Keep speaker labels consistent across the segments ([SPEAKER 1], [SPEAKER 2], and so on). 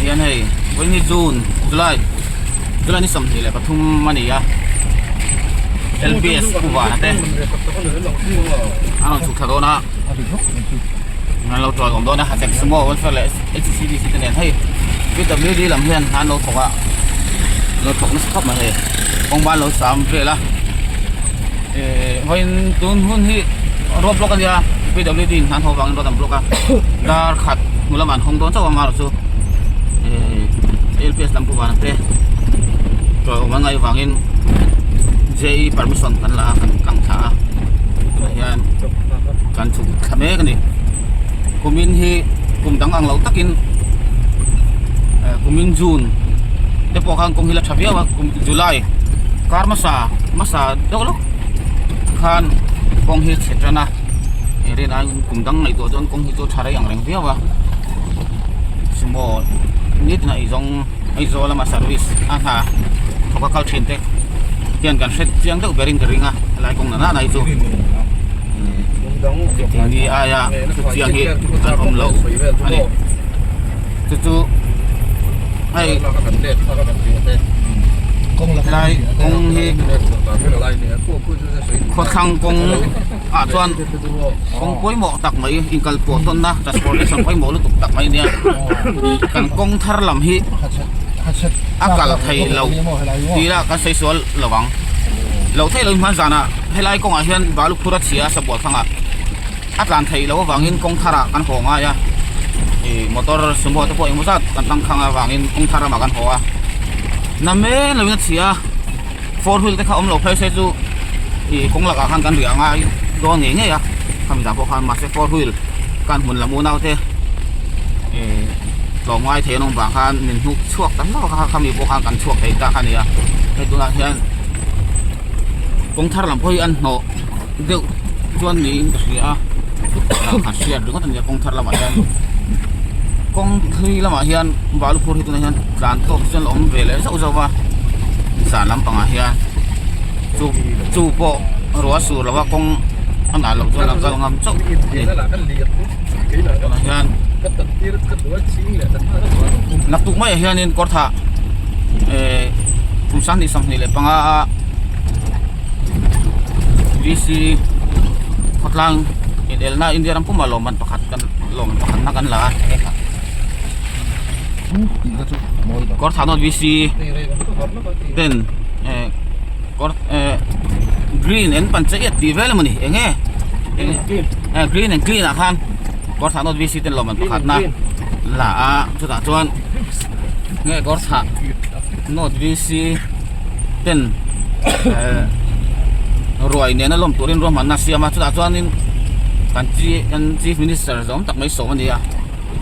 [SPEAKER 1] hian hei vawiin hi June July July ni 23 a ni a LPS Pu Vana te an rawn chhuk thla dawn a an lo tawiawm dawn a Hachhek Sumo Welfare leh H_C_D_C te nen hei P_W_D lam hian an lo thawk a an lo thawk nasa khawp mai hei kawng ban lo sam vel a ehh vawiin tun hun hi road block a nia P_W_D in an haw vangin road an block a dar khat hnu lamah an hawng dawn chauh a amaherawh chu ehh L_P_S lam pawh vana te tawiawm an ngaih vangin J_E permission kan la a kan kang thla a tunah hian kan chhuk thla mek a ni kumin hi kum dang ang lo takin eh kumin June te pawh khan kawng hi la tha viau a kum July kar hmasa hmasa deuh lawk khan kawng hi chhe tan a eng rin aiin kum dang ngaihtuah chuan kawng hi chu tha rei ang reng viau a sumo nitin a eizawng Aizawl lama service a hna thawk a kal thin te hian kan hre chiang deuh berin ka ring a helai kawng nana nai chu ni aia chu chiang hi an awm lo a ni chu chu hei helai kawng hi khawthlang kawng ah chuan kawng pawimawh tak mai inkal pawh tawnna transportation pawimawh lutuk tak mai ania kan kawng thar lam hi a kal thei lo tih lah kan sawi sual lo ang lo theih loh in hman zanah helai kawngah hian balu phur a chhia a sabual thangah a tlan theih loh avangin kawng tharah kan haw ngai a ih motor sumo te pawh engemaw zat kan tang khang avangin kawng thar ramah kan haw a namen loin a chhia a four wheel te kha awm lo phei se chu ih kawng lakah khan kan riah ngai dawn ngei ngei a khami zan pawh khan mahse four wheel kan hmun lam unau te ih tlawm ngai thei an awm vang khan min hnuk chhuak ta hlauh a khami pawh khan kan chhuak thei ta kha a ni a hei tunah hian kawng thar lam pawh hi an hnawh deuh chuan niin ka hria a ka hriat ringawt a nia kawng thar lamah hian kawng hlui lamah hian balu phur hi tunah hian tlan tawk chuan a awm ve leh zauh zauh va zan lampangah hian chu chu pawh ruah sur lova kawng a nal loh chuan a kal ngam chauh a ni tunah hian naktuk maiah hianin kawr thah ehh kum 25 a. VC khawtlang inelna India ram pumah lawmman pakhat kan lawmman pakhat na kan la a kawr thah nawt VC ten eh kawr eh green an panchayat tih vel emawni eng nge eh green and clean ah khan kawr thah nawt VC ten lawmman pakhat na la a chutah chuan nge kawr thah nawt VC. ten eh ruai nena lawm turin ruahmanna a siam a chutah chuanin kan chi kan chief minister zawng tak mai sawm a ni a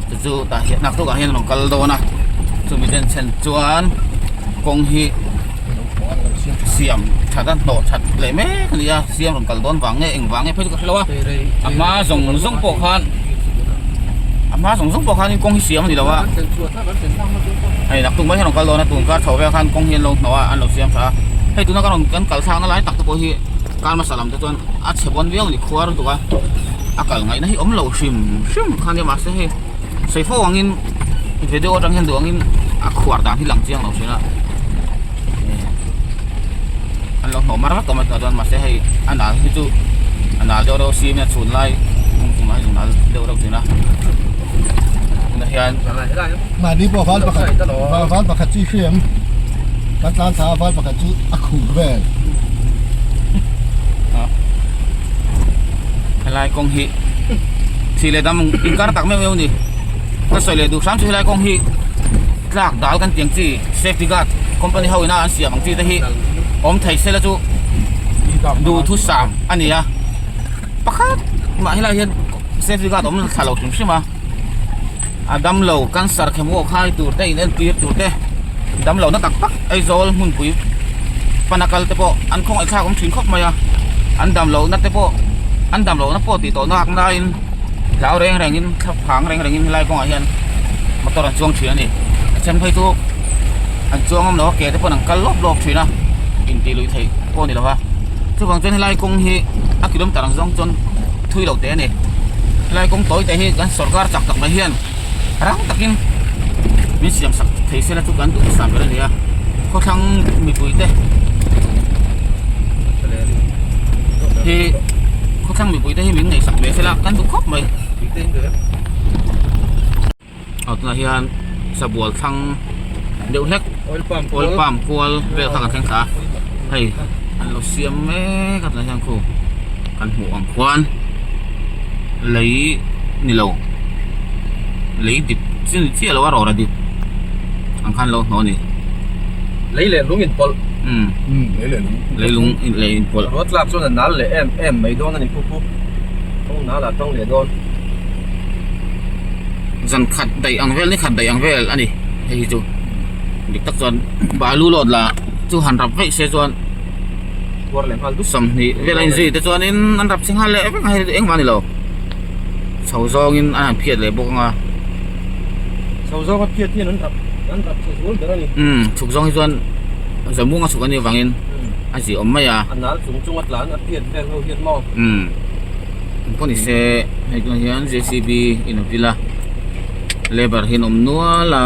[SPEAKER 1] chu chu tah hian naktuk ah hian a rawn kal dawn a chumi den chhen chuan kawng hi siam that a hnawh that leh mek a ni a siam rawn kal dawn vang nge eng vang nge phei chu ka hre lo a a hma zawng zawng pawh khan a hma zawng zawng pawh khanin kawng hi siam a ni lo a. Hei naktuk mai hian rawn kal dawn a tun kar chho vel khan kawng hi an lo hnawh a an lo siam tha a hei tuna ka rawn kan kal thlakna lai tak te pawh hi kar hmasa lam te chuan a chhe bawn viau a ni khuar lutuk a a kal ngaihna hi awm lo hrim hrim kha nia mahse hei sawi fo angin video atang hian duh angin a khuar dan hi lang chiang lo thin a an lo hnawh mar vak tawh mai tunah chuan mahse hei a nal hi chu a nal deuh reuh si a chhun lai kum ah hian a nal deuh reuh thin a. tunah hian
[SPEAKER 2] mahni pawh val pakhat val pakhat chu i hria em kan tlan thla a val pakhat chu a khur vel
[SPEAKER 1] helai kawng hi thih leh dam inkar tak meuh meuh a ni ka sawi leh duh hram chu helai kawng hi tlak dal kan tih ang chi safety guard company ho ina an siam ang chi te hi awm thei se la chu duhthusam a ni a pakhat mah helai hian Safety guard awm thla lo hrim hrim a a damlo cancer khemawh khai tur te in entir tur te damlo na tak tak Aizawl hmunpui pana kal te pawh an khawngaih thlak awm thin khawp mai a an damlo na te pawh an damlo na pawh tih tawh nak naiin hlau reng reng in thla phang reng reng in helai kawngah hian motor an chuang thin a ni a then phei chu an chuang awm lo a ke te pawh an kal lawp lawp thin a intih luih theih pawh a ni lo va chuvang chuan helai kawng hi a kilometer ang zawng chuan. thui lo teh a ni helai kawng tawi te hi kan sorkar chak tak mai hian rang takin Min siam sak thei sela chu kan duhthusam ber a ni a, khawthlang mipui te hi khawthlang mipui te hi min ngaihsak ve sela kan duh khawp mai. Aw tunah hian sabual thlang deuh hlek oil palm kual vel kha kan thleng thla a hei an lo siam mek a tunah hian khu kan hmuh ang khuan lei ni lo lei dip chi ni chiah lo a rawra dip ang khan lo hnawh a ni.
[SPEAKER 3] Lei leh lung inpawlh.
[SPEAKER 1] Umm
[SPEAKER 2] lei leh lung
[SPEAKER 1] lei lung lei inpawlh.
[SPEAKER 3] Ruat tlak chuan a nal leh em em mai dawn a ni khu khu kawng nal ah tawng leh dawn.
[SPEAKER 1] Zan khat daih ang vel ni khat daih ang vel a ni hei hi chu dik tak chuan balu load la chu han rap veih se chuan
[SPEAKER 3] Tuar leh nghal dup.
[SPEAKER 1] 20 vel a inzui te chuanin an rap chhe nghal leh vek a hei engmah a ni lo chho zawngin an han phiat leh bawk ang a.
[SPEAKER 3] Chho zawng a phiat hian an rap an rap chhe zual ber a ni.
[SPEAKER 1] Umm chhuk zawng hi chuan zamuang a chhuk a nih avangin a zih awm mai a.
[SPEAKER 3] A nal chung chung a tlan a phiat vel ho hian maw.
[SPEAKER 1] Umm engpawh ni se hei tunah hian J C B in a vil a labour hi an awm nual a.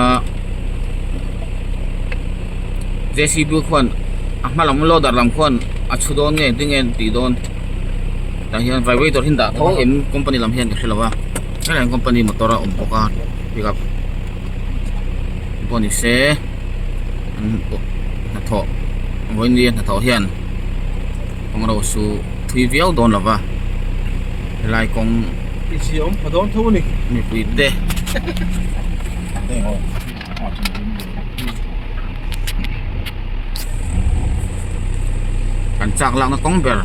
[SPEAKER 1] J C B khuan a hma lam loader lam khuan a chhu dawn nge tinge an tih dawn tah hian vibrator hi an dah tho em company lam hian ka hre lo a helai hian company motor a awm bawk a pickup pawh ni se an hnathawh vawiin hnathawh hian kawng ro chu thui viau dawn lo va helai kawng mipui te. Kan chak lakna kawng ber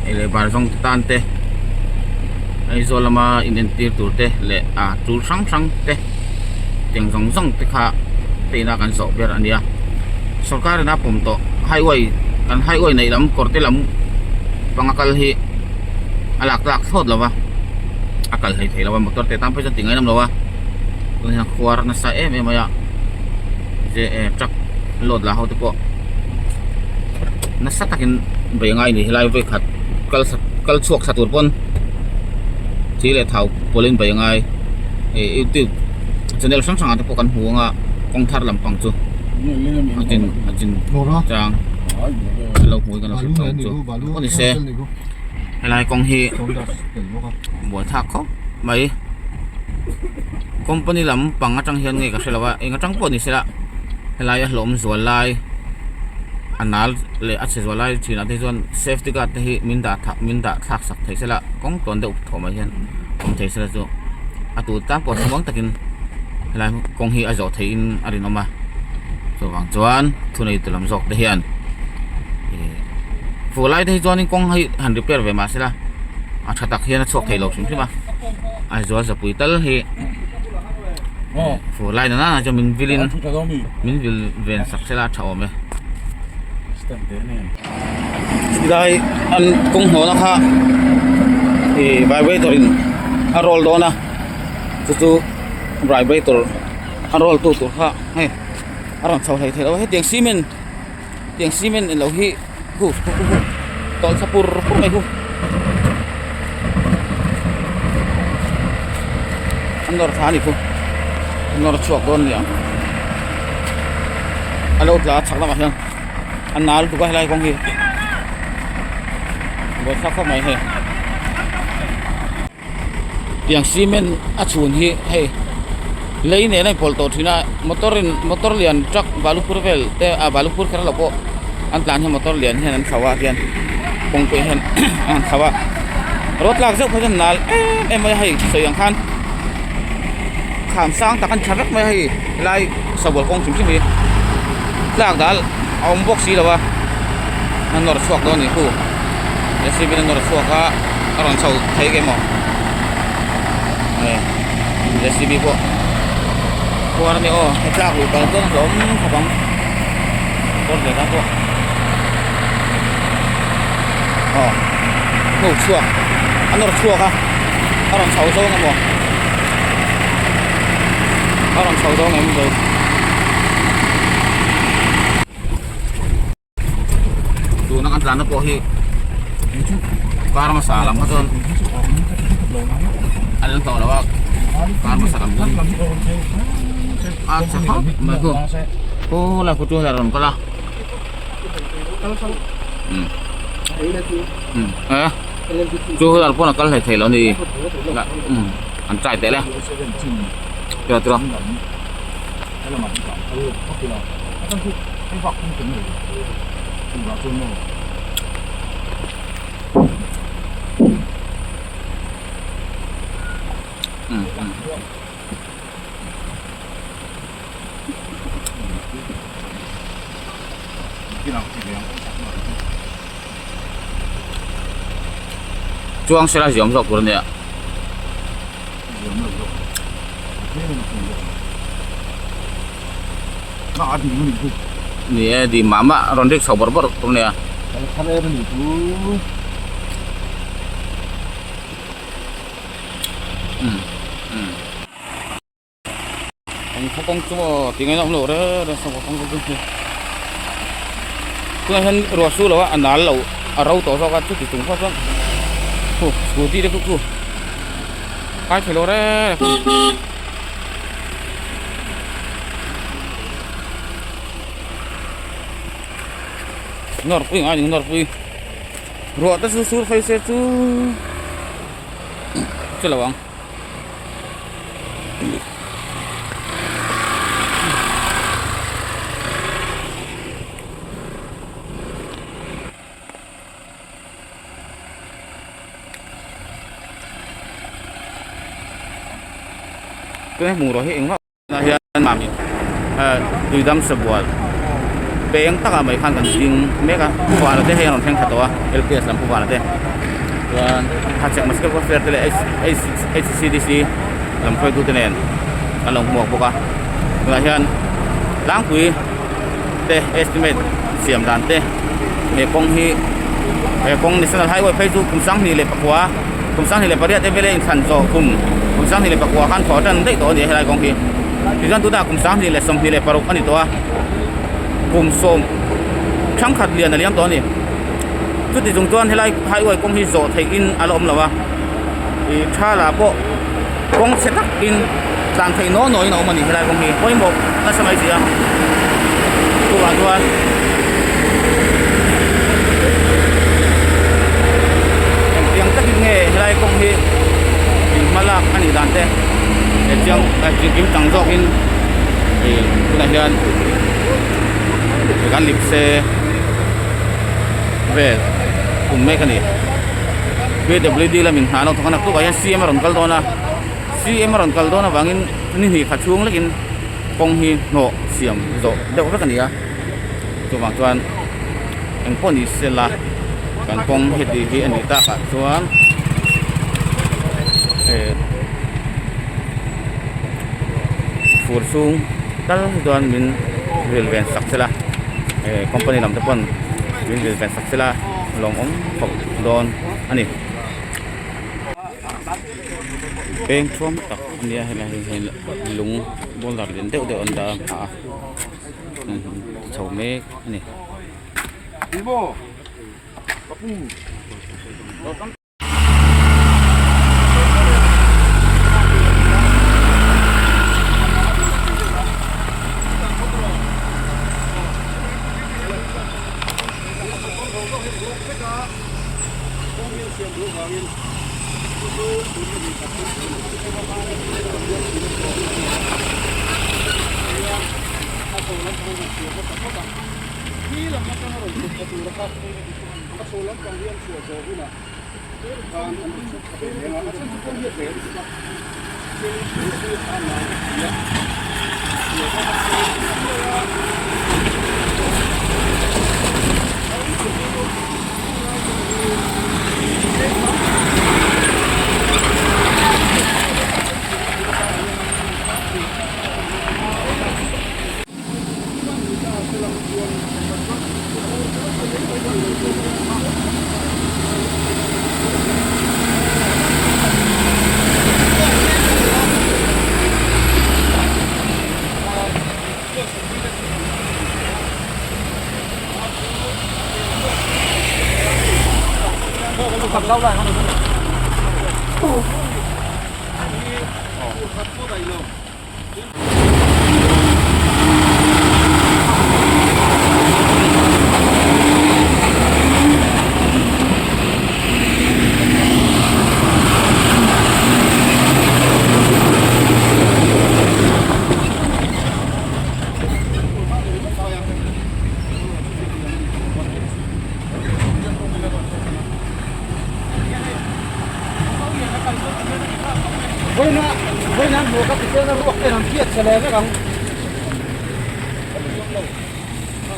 [SPEAKER 1] ei leh bar zawng te tan te Aizawl lama inentir tur te leh ah tul hrang hrang te tiang zawng zawng te kha teina kan zawh ber a nia sorkar in a pawm tawh highway kan highway neih lam kawr te lam panga kal hi a lak tlak thlawt lo va a kal hlei thei lo va motor te tan phei chuan ti ngainam lo a. Tunah hian khuar nasa em em mai a truck load lah ho te pawh nasa takin bei ngai a ni helai vawikhat kal kal chhuak thla tur pawn thir leh thau pawlhin bei ngai ih youtube channel hrang hrang ah te pawh kan hmu ang a kawng thar lampang chu a chin a chin chang an lo hmu in kan lo hre tawh ang chu aw ni se helai kawng hi buaithlak khawp mai. Company lam pang atang hian nge ka hre lo a eng atang pawh ni sela helai a hlawm zual lai a nal leh a chhe zual lai thin ah te chuan safety guard te hi min dah thak min dah thlak sak thei sela kawng tawn deuh thawm ah hian awm thei sela chu a tur tan pawh thlamuang takin helai kawng hi a zawh theih in a rinawm a chuvang chuan thunei tu lam zawk te hian ih fur lai te hi chuan in kawng hi han repair ve mah sela a tha tak hian a chhuak thei lo hrim hrim a. Aizawl zapui tal hi fur lai nana chuan min vilin min vil ven sak sela a tha awm e chulai an kawng hnawhna kha ih vibrator in a roll dawn a chu chu vibrator a roll tu tur kha hei a rawn chho hlei thei lo a hetiang cement tiang cement ilo hi khu khu khu khu tawlh thla pur pur mai khu an nawr thla a ni khu an nawr chhuak dawn a ni ang a lo tla a chhak lamah hian a nal tuk a helai kawng hi buaithlak khawp mai hei. Tiang cement a chhun hi hei lei nen a inpawlh tawh thin a motor in motor lian truck balu phur vel te ah balu phur kher lo pawh an tlan hian motor lian hian an thlo a hian kawngpui hian an thlo a road tlak zeuh phei chuan nal em em mai a hei sawi ang khan kham sang tak an tha vek mai a hei helai sabual kawng hrim hrim hi tlak dal a awm bawk si lo a a nawr chhuak dawn a ni khu J C B in a nawr chhuak a. A rawn chho thei ke maw eh J C B pawh khuar a ni aw he tlak luh kal chuan a hlawm khawp ang motor ve tan pawh aw hnuk chhuak a nawr chhuak a a rawn chho zawng emaw a rawn chho zawng em ve. Tuna kan tlanna pawh hi kar hmasa lam kha chuan an la tawh lo a kar hmasa lam chuan. A chhe khawp mai khu khu lai khu chu helai a rawn kal a umm e chu helai pawn a kal hlei thei lo a ni umm an try teh le tiraw tiraw. Chuang sela ziam zawk tur a nia. Ni e dim mah mah rawn rik chho bawrh bawrh tur a nia. Eng khaw kawng chu maw tih ngaihna awm lo reng reng saw kawng chu hi tunah hian ruah su lo a a nal lo a ro tawh zawk a chuti chung pawh chuan khu scooty te khu khu kai thei lo reng reng nawr pui ngai a ni nawr pui ruah te chu sur phei se chu chu lo ang. Tuna bungrua hi engmah ah hian mami tuidam sabual peng takah mai khan kan ding mek a vana te hei a rawn thleng thla tawh a lps lam pawh vana te chuan hachhek muscle welfare te leh hccdc lam hruaitu te nen an lo hmuak bawk a tunah hian tlangpui te estimate siam dan te he kawng hi he kawng national highway phei chu kum 2009 kum 2008 mla inthlan zawh kum kum 2009 khan thawh tan daih tawh a ni a helai kawng hi tichuan tunah kum 2026 a ni tawh a kum sawm thangkhat lian a liam tawh a ni. Chuti chung chuan helai highway kawng hi zawh theih in a la awm lo a ih tha lah pawh kawng chhe tak in tlan theih naw naw in a awm a ni helai kawng hi pawimawh nasa mai si a chuvang chuan engtiang takin nge helai kawng hi in hma lak a nih dan te chiang kim chang zawk in ih tunah hian. Kan lip se vel kum mek a ni pwd lamin hna an lo thawk a naktukah hian cm a rawn kal dawn a cm a rawn kal dawn avangin ni hnih khat chhung lekin kawng hi hnawh siam zawh deuh vek a ni a chuvang chuan eng pawh ni sela kan kawng heti hi a nih takah chuan eh fur chhung tal hi chuan min ril ven sak sela eh company lam te pawn min ril ven sak sela lawmawm khawp dawn a ni. Peng thuam tak a nia helai hi hei lung boulder lian deuh deuh an dah a chho mek a ni.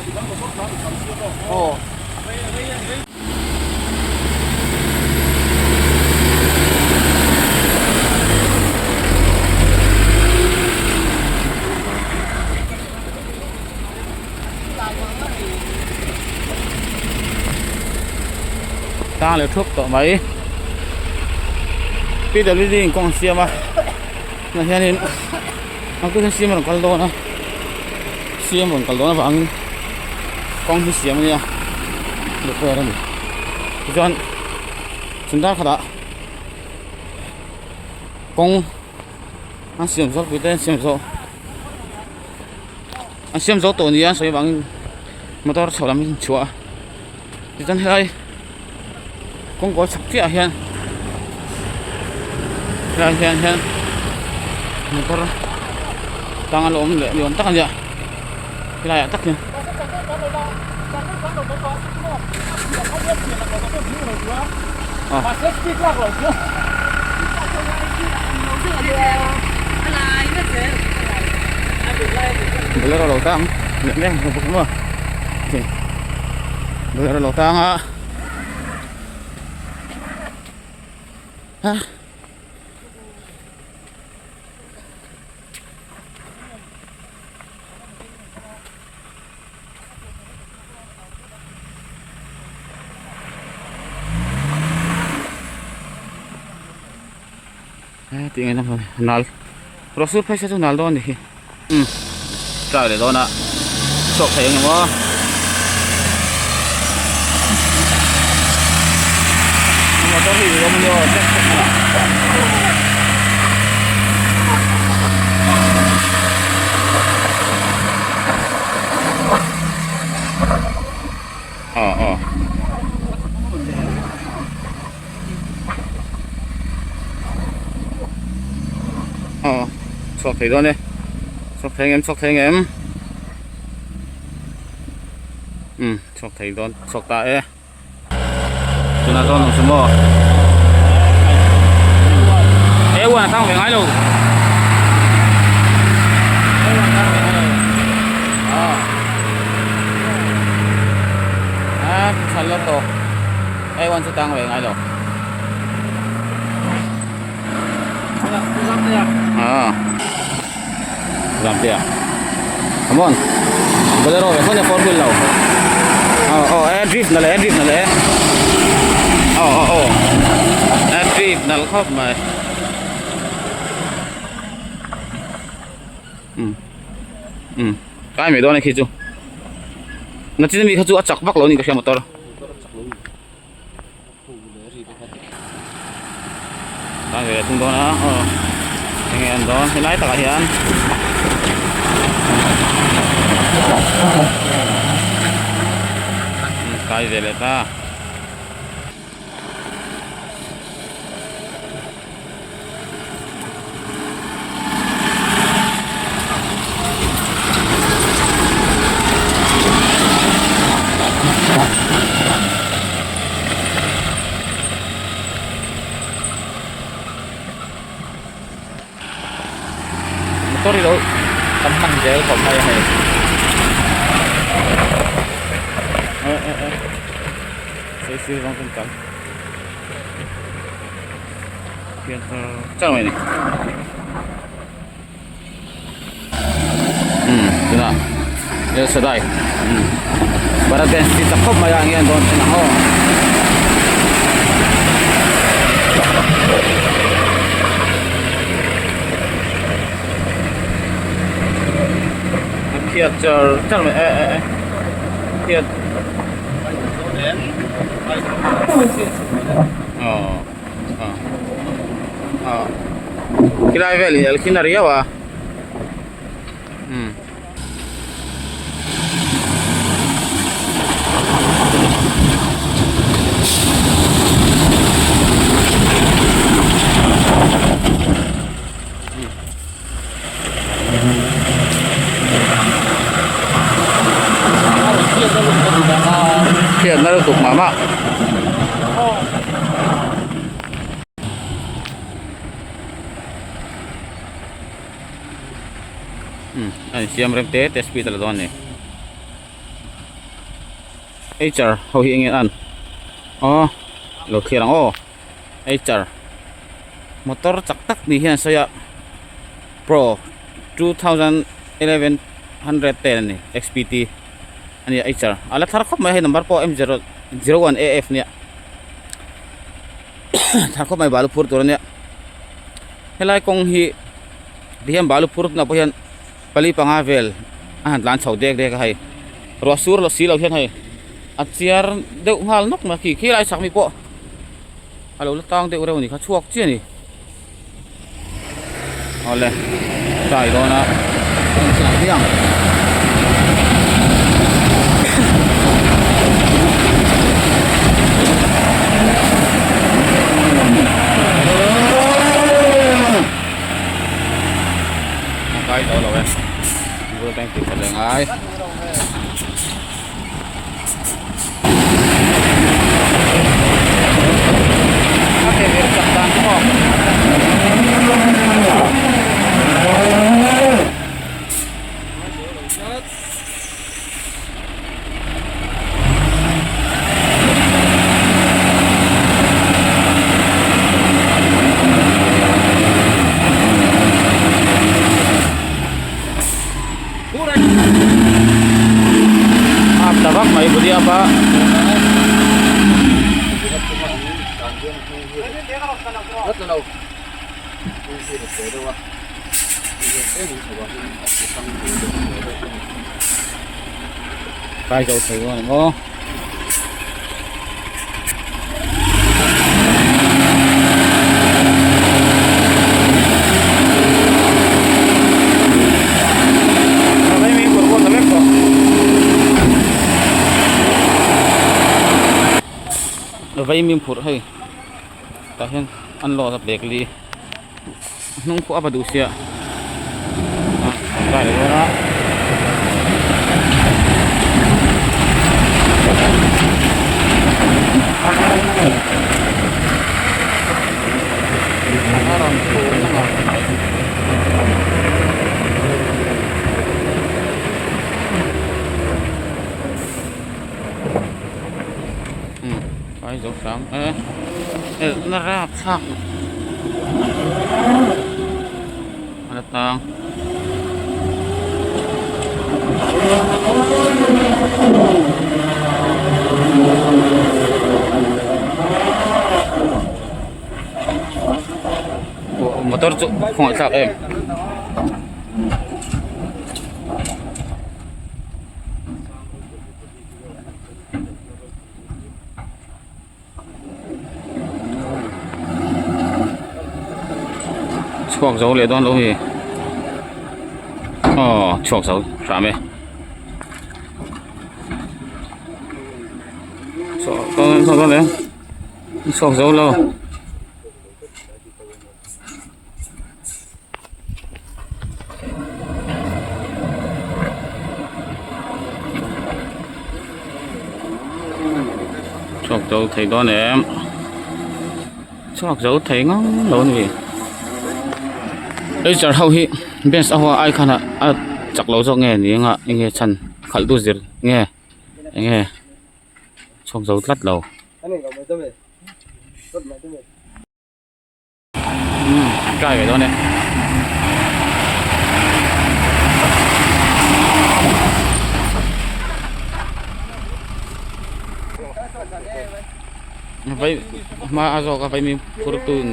[SPEAKER 1] Aw. Tang leh thup tawh mai PWD in kawng siam a tunah hianin a kut siam a rawn kal dawn a siam rawn kal dawn avangin kawng hi siam a nia repair a ni tichuan chhun dar khatah kawng an siam zawk pui te an siam zawh. An siam zo tawh nia sawi avangin motor chho lam hi an chhuah a tichuan helai kawngkawi chhak chiah ah hian helai hian hian motor tang a la awm leh ni awm tak a nia helai ah tak hian. Bolero lo tang leh mek a bawk maw bolero lo tang a ha. Tih ngaihna hmun nal ruah sur phei se chu nal dawn a ni hi umm try leh dawn a chhuak thei ang emaw motor hi ilo maw ni aw. Ờ ờ. Ờ, chhuak thei dawn e. Chhuak thei ang em, chhuak thei ang em. Um, chhuak thei dawn, chhuak ta e. Tunah chuan awm chu maw. E uan a tang ve ngai lo. A tha lo tawh. E uan chu tang ve ngai lo. A. Zamte a. Come on. Bolero ve khawne four wheel lo. Oh oh e drift na le drift na le. Oh oh oh. E drift nal khawp mai. Um. Um. Kai mai dawn e khi chu. Na chin mi kha chu a chak vak lo ni ka hria motor. Tan ve thung dawn a aw enge an dawn helai takah hian kai ve leh ta. Motor hi lo tam hman zel khawp mai a hei sei sir zawng chu an kal. Chang mai ni um tunah El Shaddai um Bharat Benz chi chak khawp mai a enge an dawn thin ang aw. A phiat char char mai e e e phiat aw. Khilai vel in elkhin a riau a umm. Hriatna lutuk mah mah. A insiam rem te te speed a la dawn a ni. Eicher ho hi enge an aw lo thlir ang aw Eicher motor chak tak ni hian a sawi a pro 2110 a ni xpt a ni a Eicher a la thar khawp mai hei number pawh m zero zero one af nia thar khawp mai balu phur tur a nia helai kawng hi tihian balu phur tunah pawh hian pali panga vel a han tlan chho dek dek a hei ruah sur si lo hian hei a chiar deuh nghal nawk mai a khi khi lai chak mi pawh a lo la tang deuh reuh a ni kha chhuak chiah a ni awle try dawn a ang. A kai zo lo e bul atang tih khat leh ngai a ke vir chak dan chu maw A ta vak mai body up a. Kai zo thei dawn ang aw. Vaimim phurh hei tah hian an load a bag li. hnung pawh a va duh sia a kai leh dawn a a rawn phur na ngang mai umm kai zo hram e elh na rap thlak a la tang motor chu khawngaih thlak em. Chhuak zo leh dawn lo hi aw chhuak zo hram e chhuak zo leh chhuak zo lo. Chhuak zo thei dawn em chhuak zo thei ngang lo a ni eichar ho hi bench a hoa ai khan a chak lo zawk nge ni anga enge chhan khalh tu zir nge enge chhuak zo tlat lo. Try ve dawn e. Vai hma a zawk a vai mi phur tu in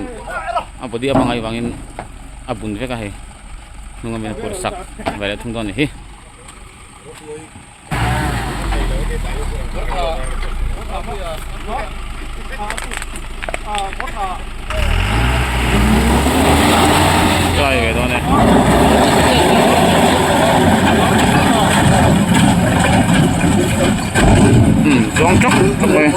[SPEAKER 1] a body a pangai vangin a bun vek a hei hnung a min phur sak ve leh thung dawn a ni hi. Try ve dawn e. Chuang chawk chawk mai.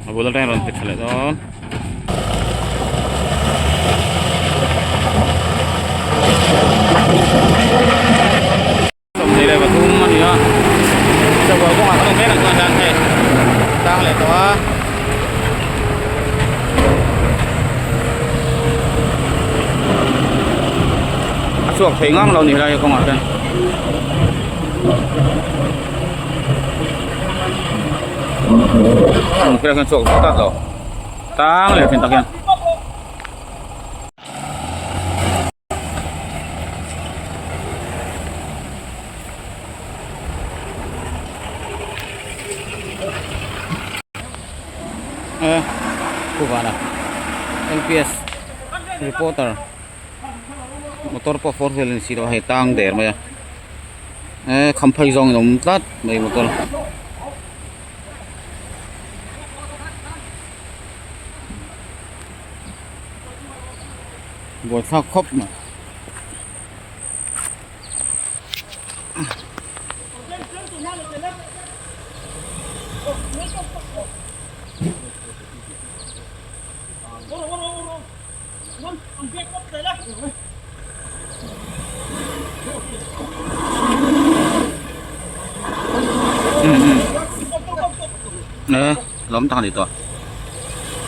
[SPEAKER 1] A bul atangin rawn ti tha leh dawn. 24 a ni a chawhpawlh kawngah kan awm mek ang chuan hian hei tang leh tawh a. chhuak thei ngang lo ni helai kawngah hian. Helai hian chhuak tlat lo tang leh thin tak hian. Kuvana LPS reporter motor pawh four wheel a ni si lo a hei tang der mai a eh khamphei zawng in a awm tlat mai motor. Buaithlak khawp mai. Nè, lắm thằng thì to.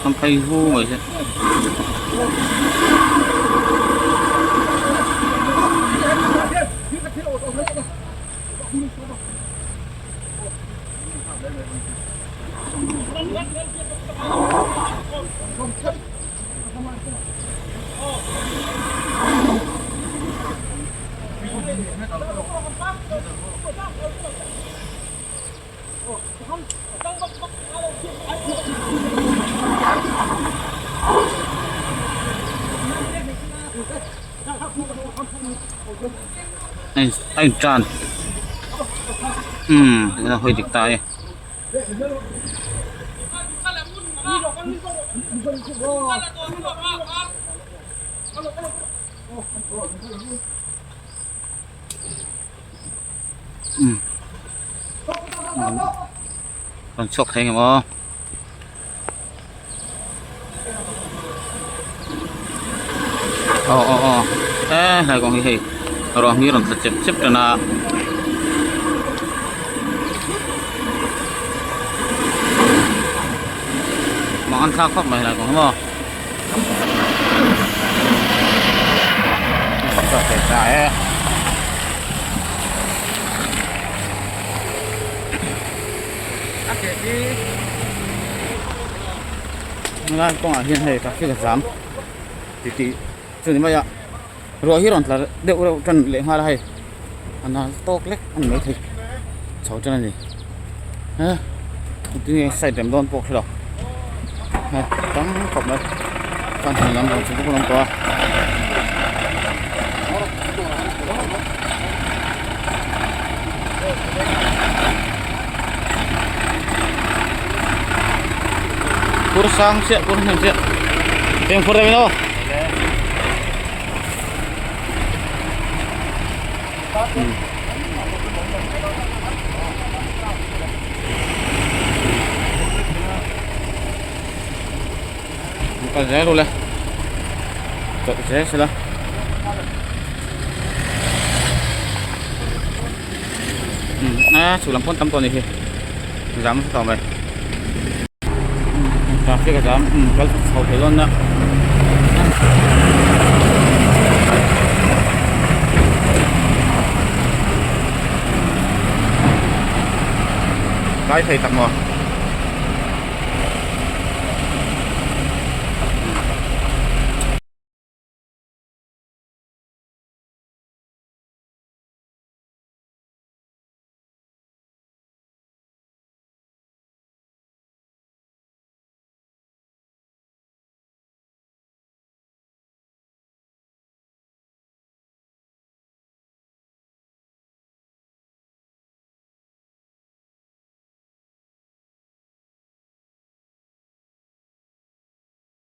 [SPEAKER 1] Không thấy vu mà chứ. A in tan umm a hawi dik ta e. Umm rawn chhuak thei ang aw. Aw aw aw e helai kawng hi hei ruah hi rawn tla chep chep tan a. Mang an thlak khawp mai helai kawng hi maw. Helai kawngah hian hei traffic a zam ti tih chu ni mai a ruah hi rawn tla deuh reuh tan leh nghal a hei a nal tawk lek a ni maithei chho tan a ni he engtin nge side rem dawn pawh ka hre lo hei tam khawp mai chuan hei lam rawn chhuk lam tawh a. Kur sang chiah kur hnem chiah eng phur deuh in aw. Kal zel ule chawlh zel sela a chhuk lam pawn tam tawh a ni hi zam nasa tawh mai traffic a zam kal chho thei dawn nia. Kai thei tak maw.